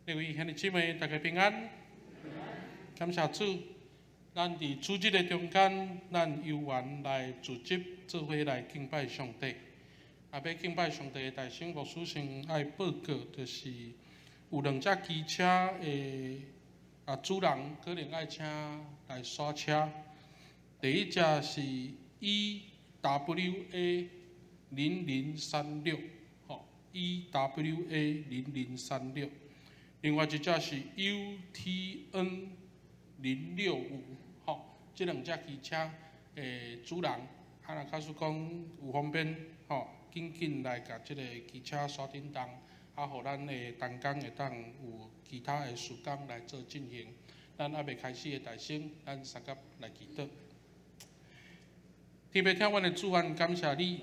各位兄弟姊妹，大家平安。感謝主，咱佇主日的中間，咱有緣來聚集做伙來敬拜上帝。啊，欲敬拜上帝的大先，牧師先愛報告，就是有兩隻機車的主人可能愛請來刷車。第一隻是 EWA 0036，吼，EWA 0036。另外一隻是 UTN 065，吼，這兩隻機車的主人，啊，若假使講有方便，吼，緊緊來共這个機車刷叮當，啊，予咱的同工會當有其他的事工來做進行。咱猶未開始的大先，咱相佮來祈禱。天父疼阮的主，阮感謝你，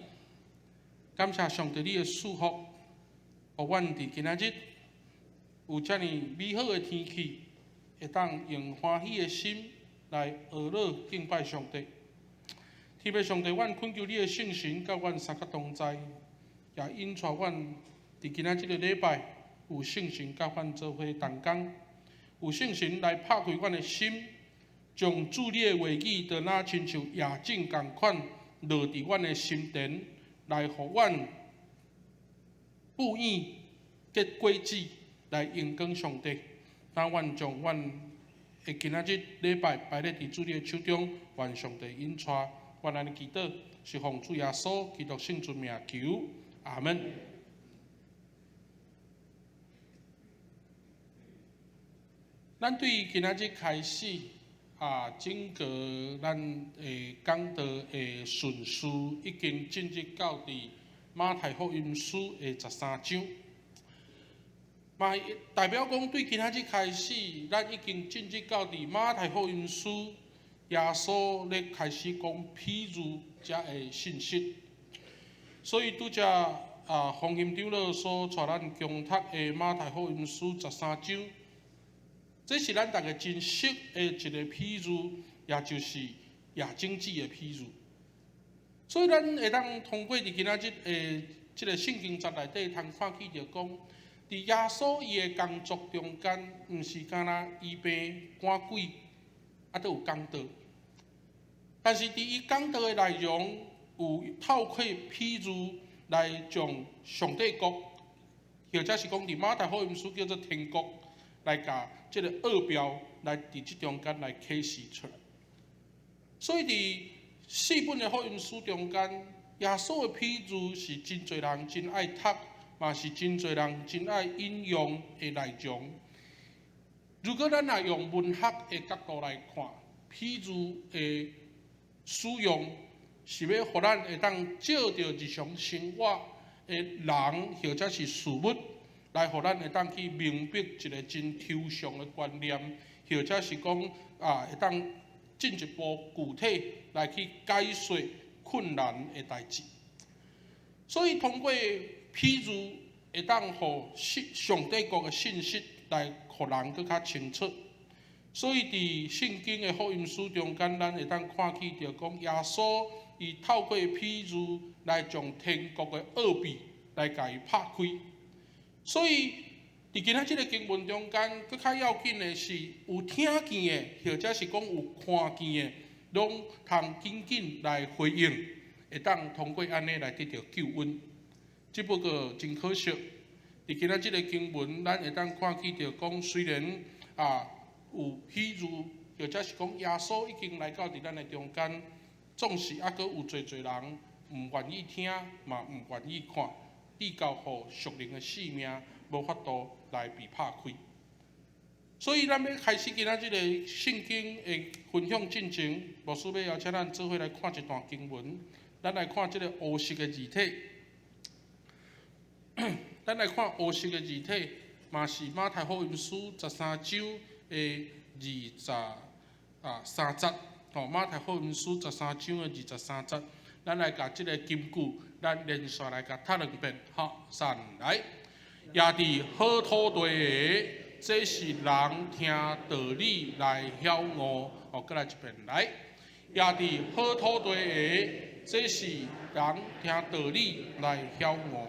感謝上帝你的賜福，予阮佇今仔日有遮爾美好的天氣，會當用歡喜的心來學樂敬拜上帝。天父上帝，阮懇求你的聖神佮阮相佮同在，也引帶阮佇今仔這个禮拜有聖神佮阮做伙同工，有聖神來拍開阮的心，將主你的話語，就若親像夜景仝款落佇阮的心田，來予阮布影結果子，來榮光上帝。那阮將阮的今仔日禮拜擺咧佇主你的手中，願上帝引帶。阮按呢祈禱，是奉主耶穌基督聖尊名求，阿門。咱對今仔日開始啊，整個咱的講道的順序已經進入到佇馬太福音書的十三章。嘛代表講，對今仔日開始，咱已經進入到佇馬太福音書耶穌咧開始講譬喻遮的信息。所以拄才啊，洪興長老所帶咱恭讀的馬太福音書十三章，這是咱逐家真熟的一個譬喻，也就是野種子的譬喻。所以咱會當通過佇今仔日的這个聖經節內底，通看見著講，佇耶穌伊的工作中間，毋是干焦醫病趕鬼，啊，閣有講道。但是佇伊講道的內容，有透過譬喻來將上帝國，或者是講佇馬太福音書叫做天國，來共這个奧妙來佇這中間來啟示出來。所以佇四本的福音書中間，耶穌的譬喻是真濟人真愛讀，嘛是真濟人真愛引用的內容。如果咱若用文學的角度來看，譬喻的使用是欲予咱會當照著日常生活的人或者是事物，來予咱會當去明白一个真抽象的觀念，或者是講啊，會當進一步具體來去解說困難的代誌。所以通過譬喻，會當予上帝國的信息來予人閣較清楚。所以佇聖經的福音書中間，咱會當看見著講，耶穌伊透過譬喻來將天國的奧秘來共伊拍開。所以佇今仔這个經文中間，閣較要緊的是有聽見的，或者是講有看見的，攏通緊緊來回應，會當通過按呢來得著救恩。只不過真可惜，佇今仔這个經文，咱會當看見著講，雖然啊有譬喻，或者是講耶穌已經來到佇咱的中間，總是猶閣有濟濟人毋願意聽，嘛毋願意看，至到予屬靈的性命無法度來被拍開。所以咱欲開始今仔這个聖經的分享進前，牧師欲邀請咱做伙來看一段經文。咱來看這个烏色的字體。咱來看烏色的字體，嘛是馬太福音書十三章的二十三節。吼，馬太福音書十三章的二十三節，咱來共這个金句，咱連續來共讀兩遍。好，三來。也佇好土地的，這是人聽道理來曉悟。哦，閣來一遍來。也佇好土地的，這是人聽道理來曉悟。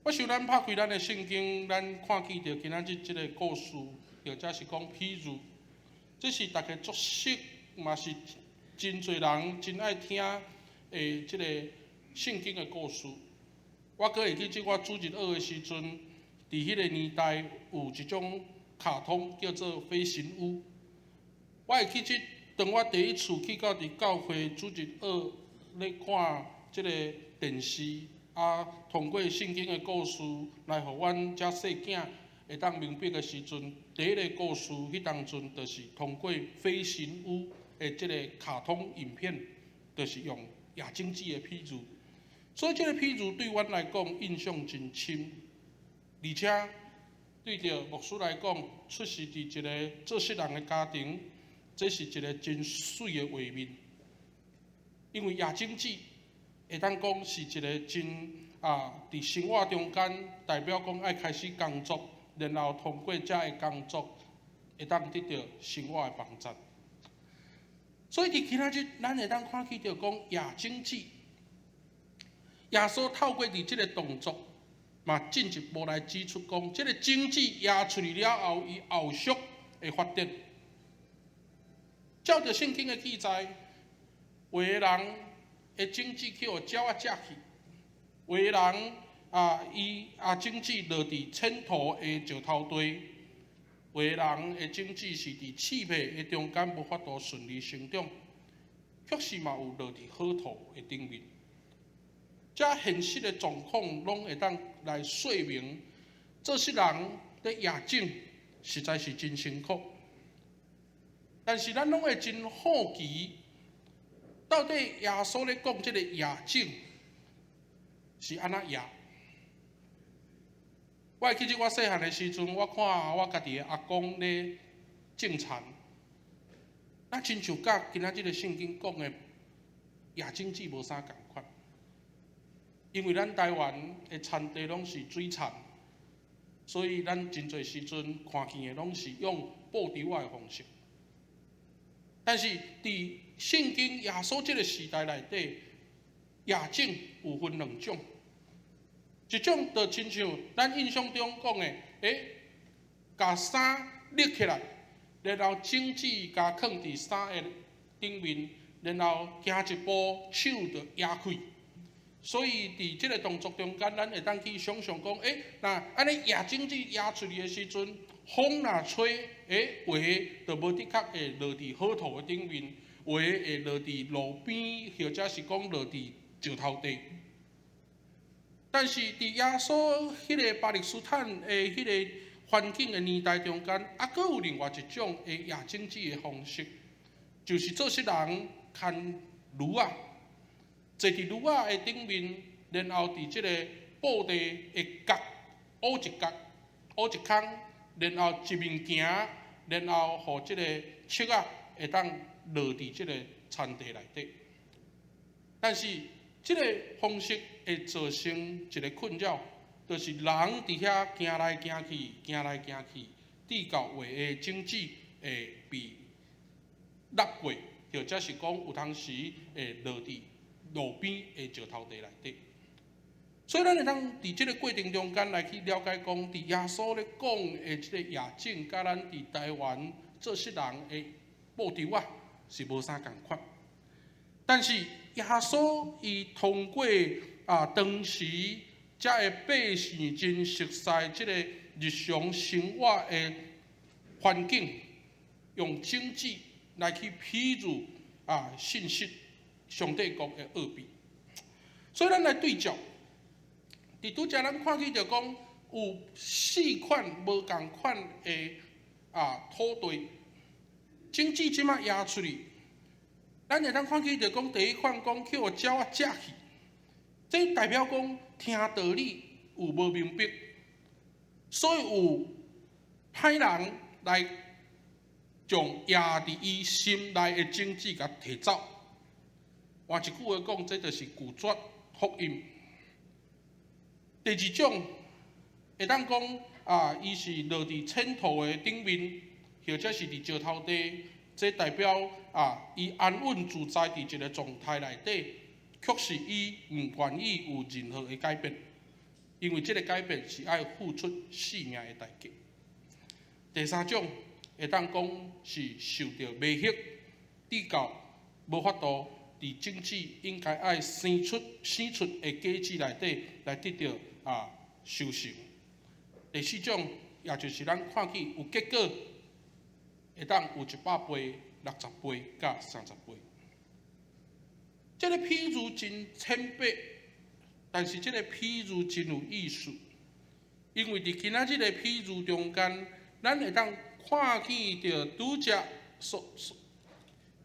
我想咱拍開咱的聖經，咱看見著今仔日這個故事，或者是講譬喻，這是大家足熟，嘛是真濟人真愛聽的這個聖經的故事。我閣會記得我主日學的時陣，佇彼個年代有一種卡通叫做《飛行屋》。我會記得當我第一次去到佇教會主日學咧看這個電視，啊，通過聖經的故事來予阮遮細囝會當明白的時陣，第一个故事彼當陣就是通過飛行屋的這個卡通影片，就是用掖種子的譬喻，所以這個譬喻對阮來講印象真深，而且對著牧師來講，出世佇一个做穡人的家庭，這是一个真媠的畫面，因為掖種子會當講是一个真啊，佇生活中間代表講愛開始工作，然後通過遮个工作會當得著生活的幫助。所以佇今仔日，咱會當看見著講掖種子，耶穌透過佇這个動作，嘛進一步來指出講，這个種子掖出去了後，伊後續會發展。照著聖經的記載，有的人的種子去予鳥仔食去，有的人啊，伊啊種子落佇淺土的石頭地，有的人的種子是佇刺皮的中間無法度順利成長，確實嘛有落佇好土的頂面。遮現實的狀況攏會當來說明，做穡人咧掖種實在是真辛苦。但是咱攏會真好奇，到底耶穌咧講這个掖種是按怎掖？我會記得我細漢的時陣，我看我家己的阿公咧種田，那親像佮今仔這个聖經講的掖種子無啥仝款，因為咱台灣的田地攏是水田，所以咱真濟時陣看見的攏是用布兜仔的方式。但是佇聖經耶穌這个時代內底，掖種有分兩種，一種就親像咱印象中講的，共衫拎起來，然後種子共囥佇衫的頂面，然後行一步，手就掖開。所以佇這个動作中間，咱會當去想像講，若按呢掖種子掖出去的時陣，風若吹，有的就無的確會落佇好土的頂面，有的會落佇路邊，或者是講落佇石頭地。但是佇耶穌彼个巴勒斯坦的彼个環境的年代中間，猶閣有另外一種的掖種子的方式，就是做穡人牽驢仔，坐佇驢仔的頂面，然後佇這个布地的角挖一角，挖一空，然後一面行，然後予這个粟仔會當落佇這个田地內底。但是這个方式會造成一个困擾，就是人佇遐行來行去，行來行去，直到有的種子會被落過，或者是講有當時會落佇路邊的石頭地內底。所以咱會當佇這个過程中間來去了解講，佇耶穌咧講的這个掖種，佮咱佇台灣做穡人的布兜仔是無啥仝款。但是耶穌伊通過啊當時遮个百姓真熟悉這个日常生活的環境，用種子來去譬喻啊信息上帝國的奧秘。所以咱來對照，佇拄才咱看見著講有四款無仝款的啊土地，種子這馬掖出去，咱會當看見著講第一款講去予鳥仔食去，這代表講聽道理有無明白，所以有歹人來將掖佇伊心內的種子共提走。換一句話講，這就是拒絕福音。第二種會當講啊，伊是落佇淺土的頂面，或者是佇石頭地，這代表啊，伊安穩自在佇一个狀態內底，確實伊毋願意有任何的改變。因為這个改變是愛付出性命的代價。第三種會當講是受著迷惑，至到無法度佇種子應該愛生出的果子內底來得著收成。第四種，也就是咱看見有結果，會當有100倍、60倍佮30倍。這个譬喻真淺白，但是這个譬喻真有意思，因為佇今仔日的譬喻中間，咱會當看見著拄才所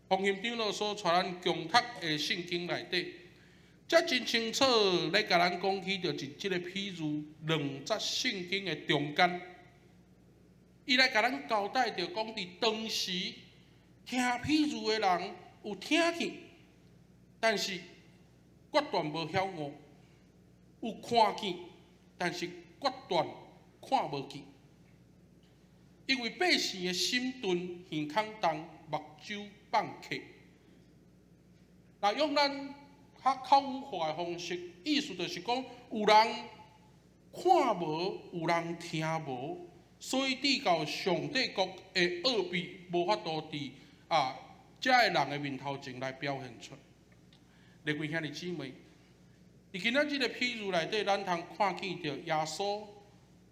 洪興長老所帶咱共讀的聖經內底，才真清楚咧共咱講起著佇這个譬喻兩節聖經的中間，伊來共咱交代著講，佇當時聽譬喻的人有聽見，但是決斷無曉悟；有看見，但是決斷看無見。因為百姓的心鈍，耳孔重，目睭放瞌。若用咱較口語化的方式，意思就是講，有人看無，有人聽無，所以至到上帝國的奧秘無法度佇遮的人的面頭前來表現出來。各位兄弟姊妹，佇今仔這个譬喻內底，咱通看見著耶穌，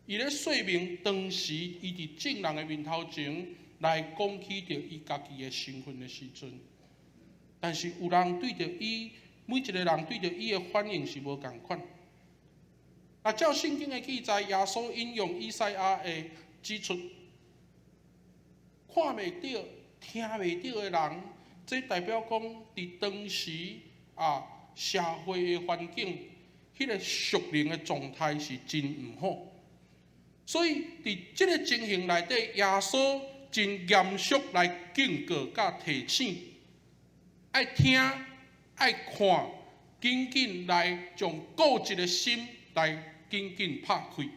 伊咧說明當時伊佇眾人的面頭前來講起著伊家己的身份的時陣，但是有人對著伊，每一个人對著伊的反應是無仝款。啊，照聖經的記載，耶穌引用以賽亞的指出，看袂著、聽袂著的人，這代表講佇當時社會的環境，彼个屬靈的狀態是真毋好。所以佇這个情形內底，耶穌真嚴肅來警告佮提醒，愛聽、愛看，緊緊來將固執的心來緊緊拍開，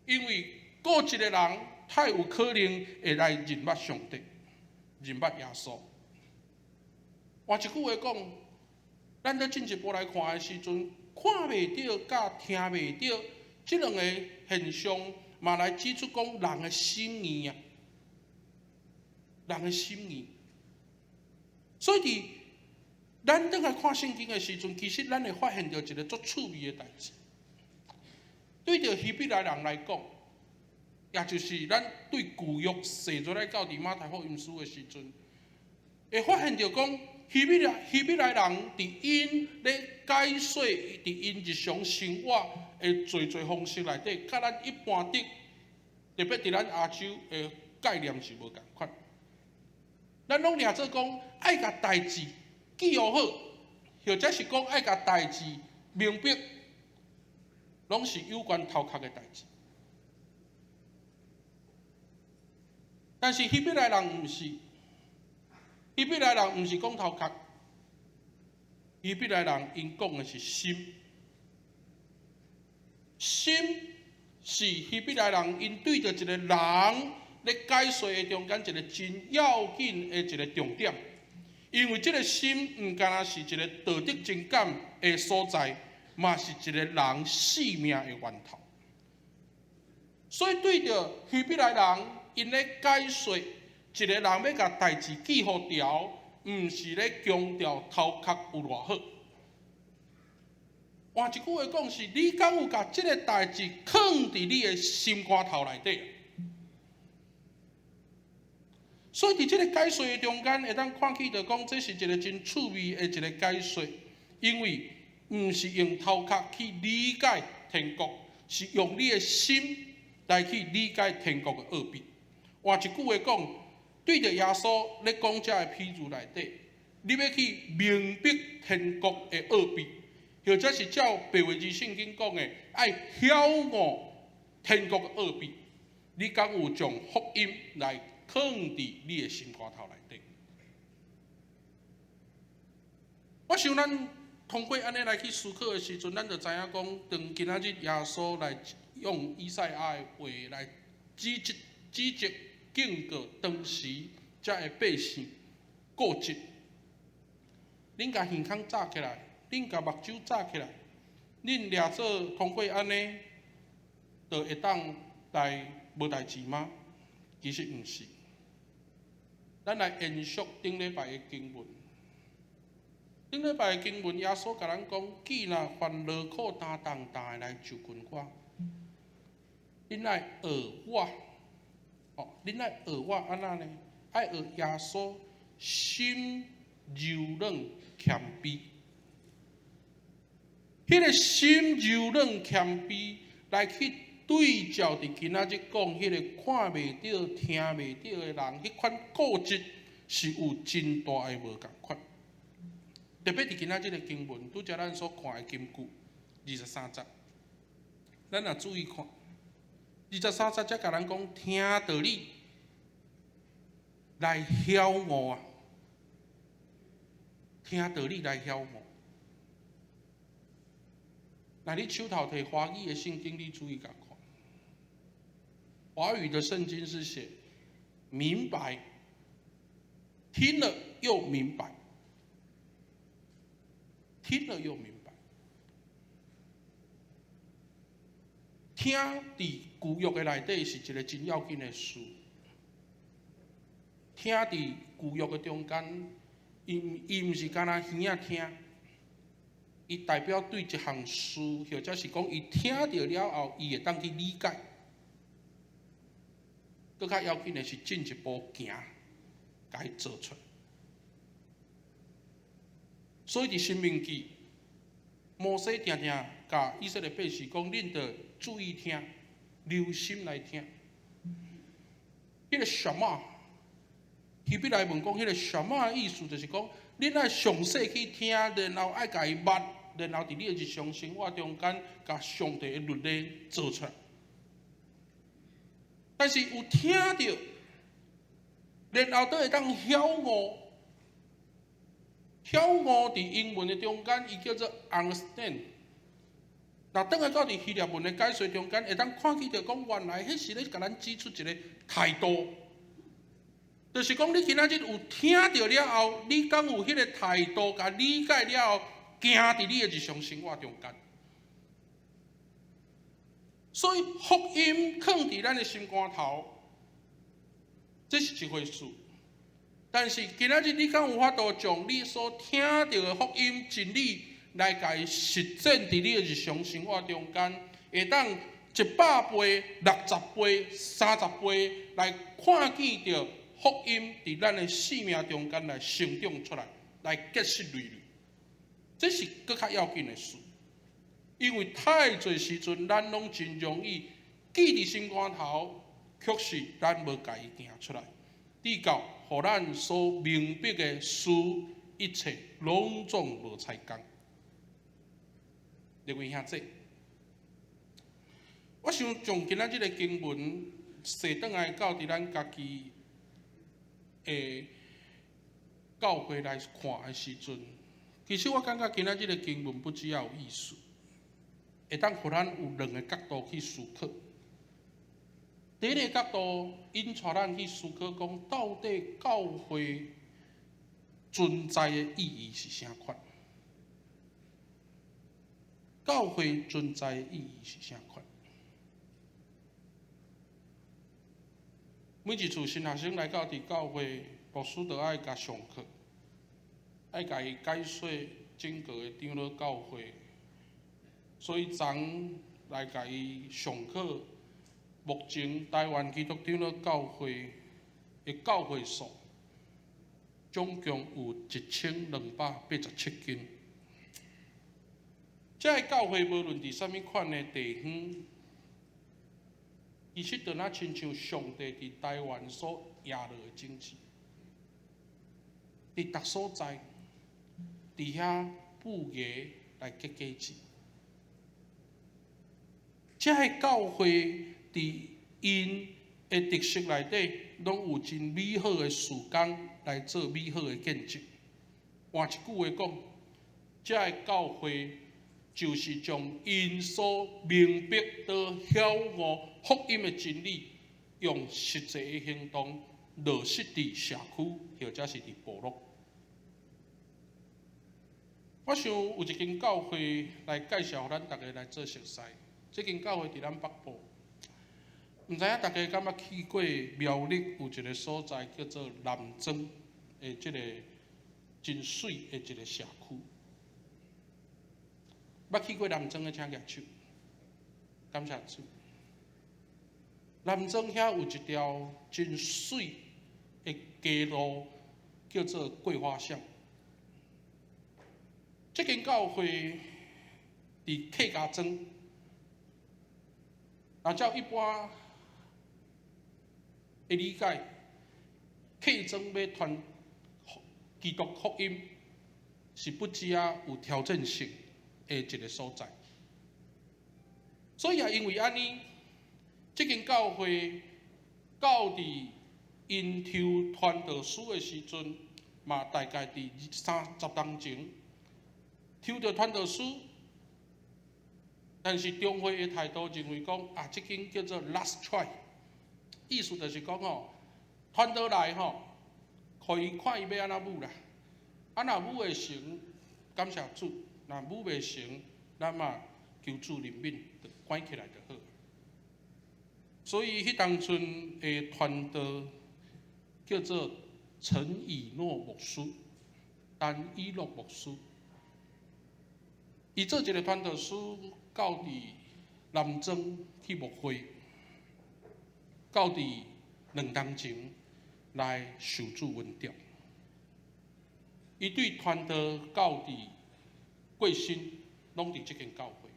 因為固執的人太有可能會來認捌上帝、認捌耶穌。換一句話講，咱咧進一步來看的時陣，看袂著佮聽袂著，這兩个現象嘛來指出講人的心意啊，人的心意。所以佇咱轉來看聖經的時陣，其實咱會發現著一个足趣味的代誌。對著希伯來人來講，也就是咱對舊約踅落來到佇馬太福音書的時陣，會發現著講希伯來人佇𪜶咧解說佇𪜶日常生活的濟濟方式內底，佮咱一般的，特別佇咱亞洲的概念是無仝款。咱攏掠做講愛共代誌記予好，或者是講愛共代誌明白，攏是有關頭殼的代誌。但是希伯來人毋是，希伯來人毋是講頭殼，希伯來人𪜶講的是心，心是希伯來人𪜶對著一个人咧解說的中間一个真要緊的一个重點，因為這个心毋干焦是一个道德情感的所在，嘛是一个人性命的源頭。所以對著希伯來人，𪜶咧解說一个人欲共代誌記予牢，毋是咧強調頭殼有偌好。換一句話講是，你敢有共這个代誌囥佇你的心肝頭內底？所以佇這个解說的中間，會當看見著講，這是一个真趣味的一个解說，因為毋是用頭殼去理解天國，是用你的心來去理解天國的奧秘。換一句話講，對著耶穌咧講這个譬喻內底，你欲去明白天國的奧秘，或者是照白話字聖經講的，愛曉悟天國的奧秘，你敢有將福音來囥佇你的心肝頭內底？我想咱通過按呢來去思考的時陣，咱就知影講，當今仔日耶穌來用以賽亞的話來指責警告當時遮的百姓固執，恁共耳孔罩起來，恁共目睭罩起來，恁掠做通過按呢，就會當來無代誌嗎？其實毋是。咱來延續頂禮拜的經文。頂禮拜的經文，耶穌共咱講：既若凡勞苦擔重擔的來就近我，恁愛學我，哦，恁愛學我按怎呢？愛學耶穌心柔軟謙卑。彼個心柔軟謙卑來去對照佇今仔日講彼個看袂著、聽袂著的人，彼款個質是有真大的無仝款。特別佇今仔日的經文，拄才咱所看的金句23節，咱若注意看，二十三節才共咱講聽道理來曉悟啊，聽道理來曉悟。若你手頭提華語的聖經，你注意共看。華語的聖經是寫明白，聽了又明白，聽了又明白。聽佇舊約的內底是一个真要緊的事。聽佇舊約的中間，伊毋是干焦耳仔聽。伊代表對一項事，或者是講伊聽著了後，伊會當去理解。閣較要緊的是進一步行，共伊做出來。所以佇申命記，摩西定定共以色列百姓講：恁著注意聽，留心來聽。彼個什麼？希伯來文講彼個什麼的意思，就是講恁愛詳細去聽，然後愛共伊捌，然後佇你的日常生活中間，共上帝的律例做出來。但是有聽著，然後閣會當曉悟。曉悟佇英文的中間，伊叫做 understand。若轉來到佇希臘文的解說中間，會當看見著講，原來彼是咧共咱指出一个態度，就是講你今仔日有聽著了後，你敢有彼个態度，共理解了後，行佇你的日常生活中間。所以福音囥佇咱的心肝頭，這是一回事。但是今仔日你敢有法度將你所聽著的福音真理來共伊實踐佇你的日常生活中間，會當100倍、60倍、30倍來看見著福音佇咱的生命中間來成長出來，來結實累累，這是閣較要緊的事。因為太濟時陣，咱攏真容易記佇心肝頭，卻是咱無共伊行出來。直到予咱所明白的事，一切攏總無彩工。各位兄弟，我想將今仔這个經文踅轉來到佇咱家己的教會來看的時陣，其實我感覺今仔這个經文不只有意思，會當予咱有兩个角度去思考。第一个角度，引帶咱去思考講，到底教會存在的意義是啥款？教會存在的意義是啥款？每一次新學生來到佇教會，牧師都愛共上課，愛共伊解說整個的長老教會，所以昨來共伊上課。目前台灣基督長老教會的教會數總共有1287間。這个教會無論佇啥物款的地方，其實就若親像上帝佇台灣所掖落的種子，佇逐所在，佇遐布芽來結果子。這个教會佇𪜶的特色內底，攏有真美好的事工來做美好的見證。換一句話講，這个教會就是將𪜶所明白到曉悟福音的真理，用實際的行動落實佇社區，或者是佇部落。我想有一間教會來介紹，予咱逐家來做熟似，這間教會佇咱北部，毋知影大家敢捌去過苗栗有一個所在叫做南莊的這個真媠的一個社區。捌去過南莊的請舉手，感謝主。南莊遐有一條真媠的街路，叫做桂花巷。這間教會佇客家莊，若照一般的理解，客莊欲傳基督福音是不止啊有挑戰性的一個所在。所以也因為按呢，這間教會到佇𪜶抽傳道師的時陣，嘛大概佇30冬前抽著傳道師，但是中會的態度認為講啊，這間叫做 last try，意思就是講吼，傳道來吼，予伊看伊欲按怎舞啦，啊若舞會成，感謝主；若舞袂成，咱嘛求主憐憫，就關起來就好。所以彼當陣的傳道叫做陳以諾牧師，陳以諾牧師，伊做一個傳道師，到佇南莊去牧會，到佇2冬前來受主恩召。伊對傳道到佇過身，攏佇這間教會。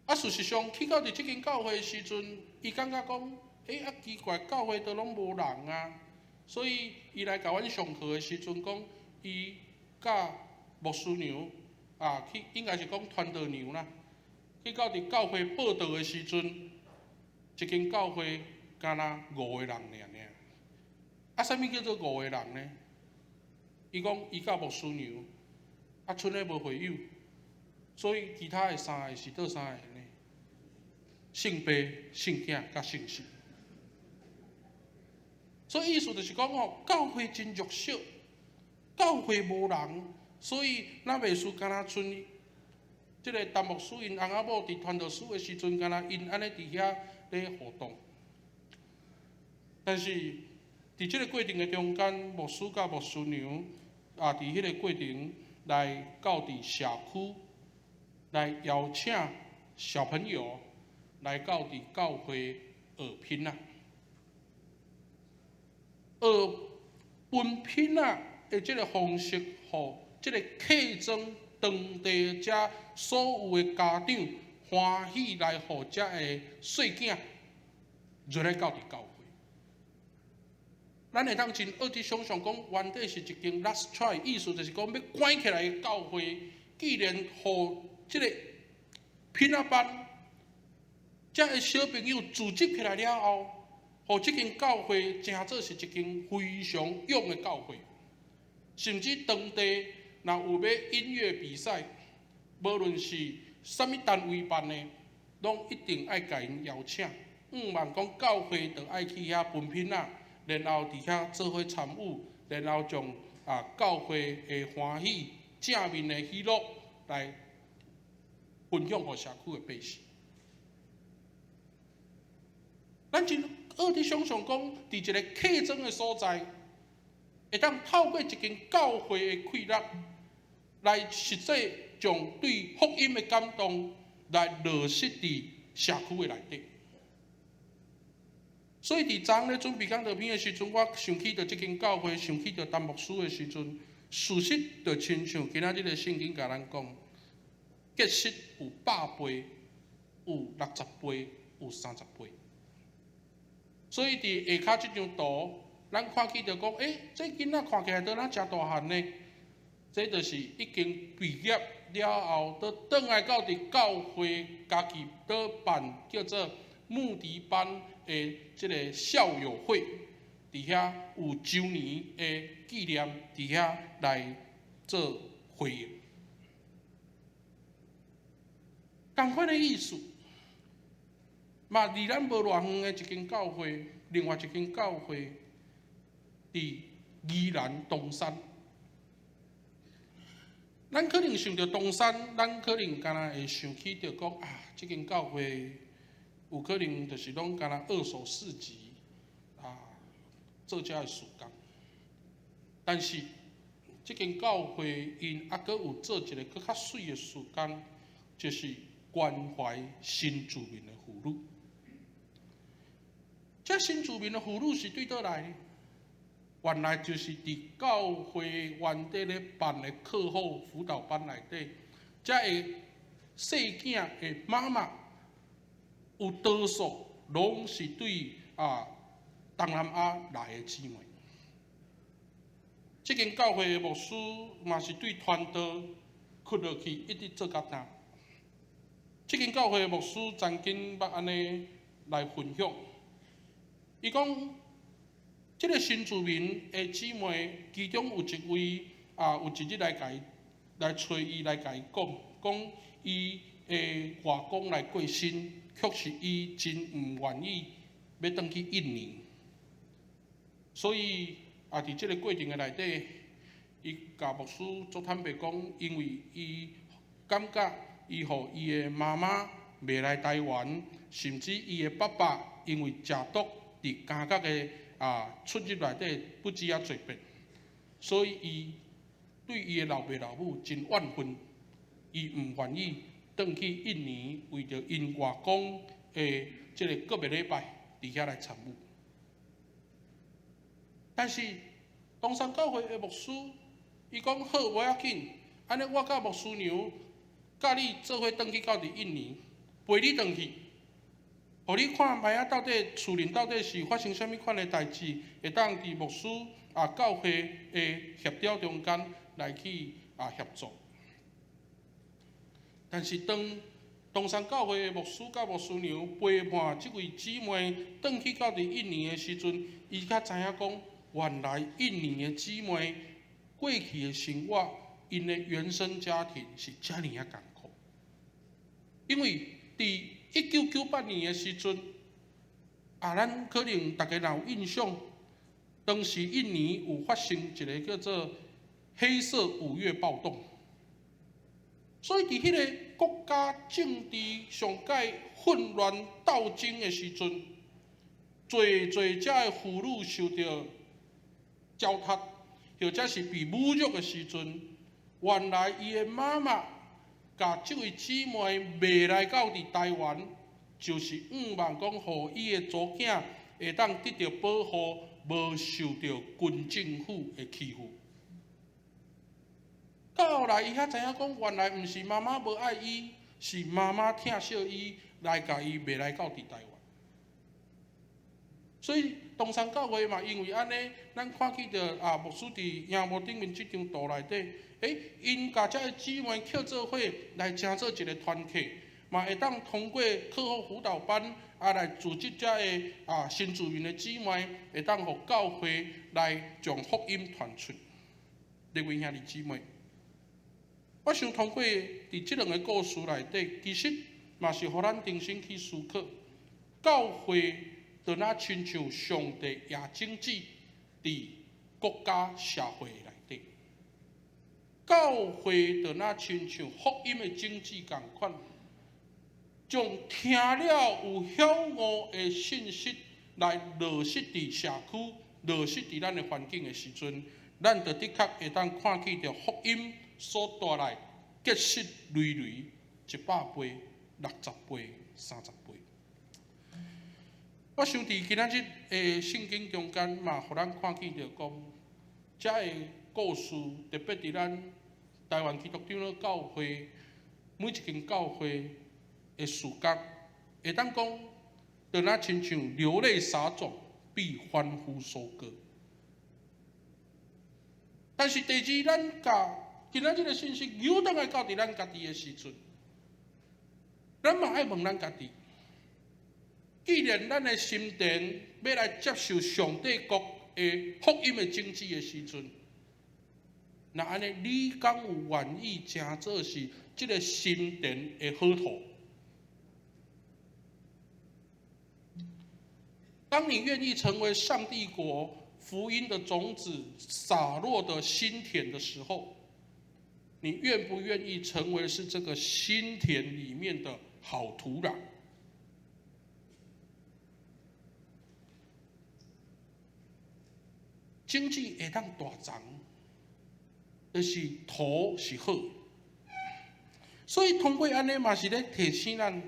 啊，事實上去到佇這間教會的時陣，伊感覺講，欸，啊奇怪，教會都攏無人啊。所以伊來共阮上課的時陣講，伊佮牧師娘啊，去應該是講傳道娘啦，去到佇教會報到的時陣，一間教會敢若五個人爾爾。啊，啥物叫做五個人呢？伊講伊佮牧師娘，啊，賰咧無會友，所以其他的三個是佗三個呢？聖爸、聖囝佮聖神。所以意思就是講吼，教會真弱小，教會無人，所以咱袂輸敢若賰這個陳牧師𪜶翁仔某佇傳道師的時陣，敢若𪜶按呢佇遐咧活動。但是佇這個過程的中間，牧師佮牧師娘也佇彼個過程來到佇社區來邀請小朋友來到佇教會學拼仔。學分拼仔的這個方式，予這個客莊當地遮所有的家長歡喜來予遮的細囝入來到佇教會。咱會當真學佇想像講，原底是一間 last try，意思就是講欲關起來的教會，既然予這個拼仔班遮的小朋友組織起來了後，予這間教會成做是一間非常勇的教會，甚至當地若有欲音樂比賽，無論是啥物單位辦的，攏一定愛共𪜶邀請。向望講教會就愛去遐分拼仔，然後佇遐做伙參與，然後將啊教會的歡喜、正面的喜樂來分享予社區的百姓。咱真學佇想像講，佇一個客莊的所在，會當透過一間教會的氣力，來實際將對福音的感動來落實佇社區的內底。所以佇昨昏咧準備講道片的時陣，我想起著這間教會，想起著陳牧師的時陣，事實就親像今仔日的聖經共咱講，結實有百倍，有60倍，有30倍。所以佇下跤這張圖，咱看起就講，欸，這囡仔看起來都若誠大漢呢？這就是已經畢業了後，閣轉來到佇教會家己佇辦叫做牧笛班的這個校友會，佇遐有周年的紀念，佇遐來做回應。仝款的意思，嘛離咱無偌遠的一間教會，另外一間教會佇宜蘭東山。咱可能想著東山，咱可能敢若會想起著講啊，這間教會有可能就是攏敢若二手市集啊，做這个事工。但是，這間教會𪜶猶閣有做一个閣較媠的事工，就是關懷新住民的婦女。這新住民的婦女是對佗來的？原來就是佇教會原底咧辦的課後輔導班內底，這个細囝的媽媽有多數攏是對東南亞來的姊妹。這間教會的牧師嘛是對傳道囥落去，一直做到今。這間教會的牧師曾經捌按呢來分享，伊講，這个新住民的姊妹，其中有一位啊，有一日來共伊來揣伊來共伊講，講伊的外公來過身，卻是伊真毋願意欲轉去印尼，所以啊，佇這个過程的內底，伊共牧師足坦白講，因為伊感覺伊予伊的媽媽袂來台灣，甚至伊的爸爸因為食毒佇監獄的出入內底不知遐濟遍，所以伊對伊的老爸老母真怨恨，伊毋願意轉去印尼，為著𪜶外公的這个告別禮拜，佇遐來參與。但是東山教會的牧師，伊講好，無要緊，按呢我佮牧師娘，佮你做伙轉去到佇印尼，陪你轉去。予你看覓仔到底厝裡到底是發生啥物款的代誌，會當佇牧師教會的協調中間來去協助。但是當東山教會的牧師佮牧師娘陪伴這位姊妹轉去到佇印尼的時陣，伊才知影講，原來印尼的姊妹過去的生活，𪜶的原生家庭是遮爾仔艱苦。因為佇1998年的時陣，咱可能大家若有印象，當時印尼有發生一个叫做黑色五月暴動，所以佇彼个國家政治上蓋混亂鬥爭的時陣，濟濟遮的婦女受著糟蹋，或者是被侮辱的時陣，原來伊的媽媽共這位姊妹賣來到佇台灣，就是向望講，予伊的查某囝會當得著保護，無受著軍政府的欺負。到後來，伊才知影講，原來毋是媽媽無愛伊，是媽媽疼惜伊，來共伊賣來到佇台灣。所以東山教會嘛，因為按呢，咱看見著牧師佇螢幕頂面這張圖內底，𪜶共這个姊妹抾做伙來成做一个團體，嘛會當通過課後輔導班來組織這个新住民的姊妹，會當予教會來將福音傳出。各位兄弟姊妹，我想通過佇這兩个故事內底，其實嘛是予咱重新去思考，教會就若親像上帝野種子佇國家社會內底，教會就若親像福音的種子仝款，將聽了有曉悟的信息來落實佇社區、落實佇咱的環境的時陣，咱就的確會當看見著福音所帶來結實纍纍100倍、60倍、30倍。我想佇今仔日的聖經中間嘛，予咱看見著講，這个故事特別佇咱台灣基督長老教會每一間教會的事工，會當講，就若親像流淚撒種，必歡呼收割。但是第二，咱共今仔日的信息扭轉來到佇咱家己的時陣，咱嘛愛問咱家己：既然咱的心田欲來接受上帝國的福音的種子的時陣，若按呢，你敢有願意成做是這个心田的好土？當你願意成為上帝國福音的種子灑落的心田的時候，你願不願意成為是這個心田裡面的好土壤？種子會當大叢，就是土是好的。所以通過按呢嘛是咧提醒咱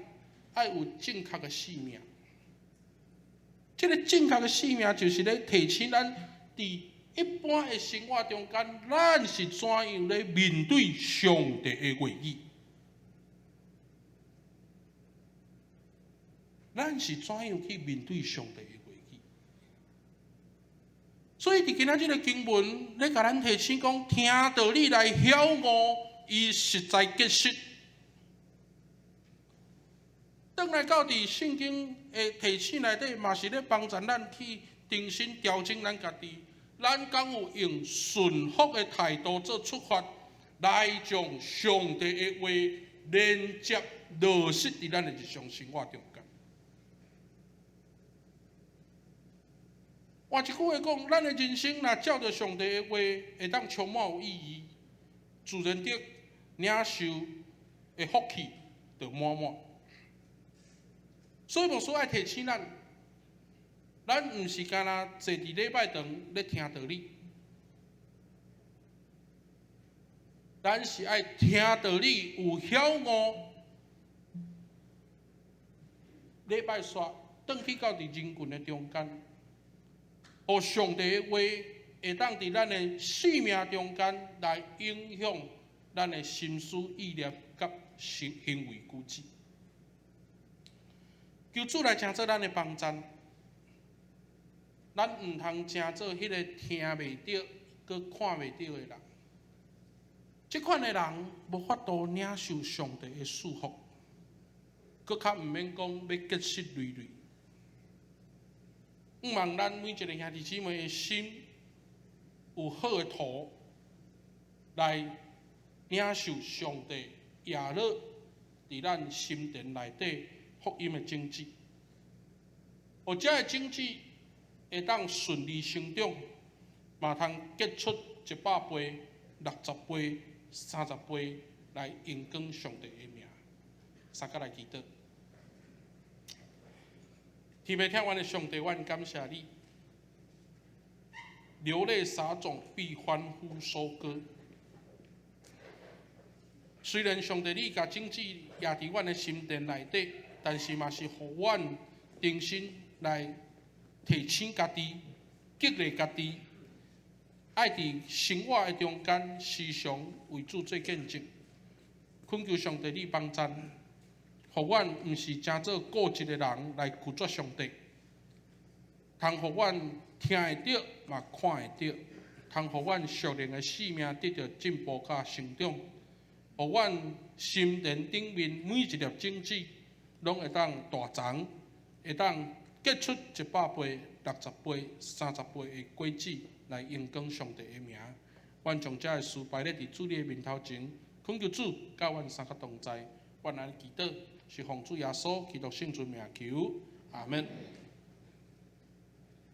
愛有正確的生命。這个正確的生命就是咧提醒咱，佇一般的生活中間，咱是怎樣咧面對上帝的話語？咱是怎樣去面對上帝的話語？所以佇今仔這个經文咧，共咱提醒講，聽道理來曉悟，伊實在結實。轉來到佇聖經的提醒內底，嘛是咧幫助咱去重新調整咱家己。咱敢有用順服的態度做出發，來將上帝的話連接落實佇咱的日常生活中間。換一句話講，咱的人生若照著上帝的話，會當充滿有意義，自然得領受的福氣就滿滿。所以牧師愛提醒咱，咱毋是干焦坐佇禮拜堂咧聽道理，咱是愛聽道理有曉悟，禮拜煞轉去到佇人群的中間，予上帝的話會當佇咱的生命中間來影響咱的心思意念佮行行為舉止。求主來成做咱的幫贊，咱毋通成做彼個聽袂著、閣看袂著的人。這款的人無法度領受上帝的祝福，閣較毋免講欲結實纍纍。向望咱每一个兄弟姊妹的心有好的土，來領受上帝耶樂佇咱心田內底福音的種子，予這个種子會當順利成長，嘛通結出100倍、60倍、30倍來榮光上帝的名。三個來祈禱。天父疼阮的上帝，阮感謝你。流淚撒種，必歡呼收割。雖然上帝你共種子壓佇阮的心田內底，但是嘛是予阮重新來提醒家己、激勵家己，愛佇生活的中間時常為主做見證。懇求上帝你幫贊，予阮毋是成做固執的人來拒絕上帝，通予阮聽會著，嘛看會著，通予阮屬靈的生命得著進步佮成長，予阮心田頂面每一粒種子，攏會當大叢，會當結出100倍、60倍、30倍的果子來榮光上帝的名。阮將這个事擺咧佇主你的面頭前，懇求主佮阮三個同在。阮按呢祈禱，是奉主耶穌基督聖尊名求，阿門。